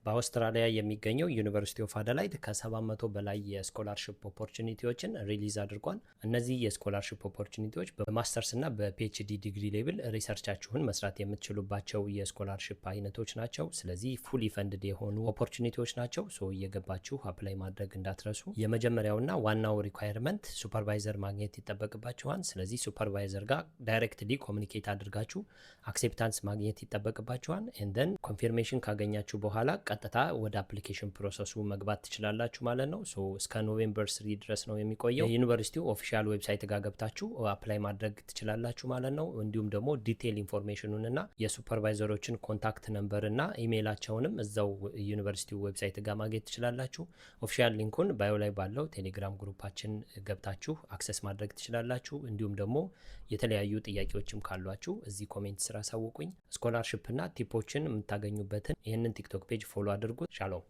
በአውስትራሊያ የሚገኘው University of Adelaide ከ700 በላይ የ scholarship opportunity ዎችን release አድርጓል። እነዚህ የ scholarship opportunity ዎች በ masters እና በ PhD degree level research ኣችሁን መስራት የምትችሉባቸው የ scholarship አይነቶች ናቸው። ስለዚህ fully funded የሆኑ opportunity ዎች ናቸው። So እየገባችሁ apply ማድረግ እንዳትረሱ። የመጀመሪያውና ዋናው requirement supervisor ማግኘት ይጠበቅባችኋል። ስለዚህ supervisor ጋር directly communicate አድርጋችሁ acceptance ማግኘት ይጠበቅባችኋል። And then confirmation ካገኛችሁ በኋላ ቀጥታ ወደ application process ኡ መግባት ትችላላችሁ ማለት ነው። So እስከ November 3 ድረስ ነው የሚቆየው። የዩኒቨርሲቲው official website ጋር ገብታችሁ apply ማድረግ ትችላላችሁ ማለት ነው። እንዲሁም ደግሞ detail information ኑን እና የ supervisor ኦችን contact number እና ኢሜይላቸውንም እዛው ዩኒቨርሲቲው website ጋር ማግኘት ትችላላችሁ። Official link ኡን bio ላይ ባለው ቴሌግራም group ኣችን ገብታችሁ access ማድረግ ትችላላችሁ። እንዲሁም ደግሞ የተለያዩ ጥያቄዎችም ካሏችሁ እዚህ comment ስር አሳውቁኝ። Scholarship እና tip ኦችን የምታገኙበትን ይህንን ቲክቶክ page follow አድርጉት። ሻሎም።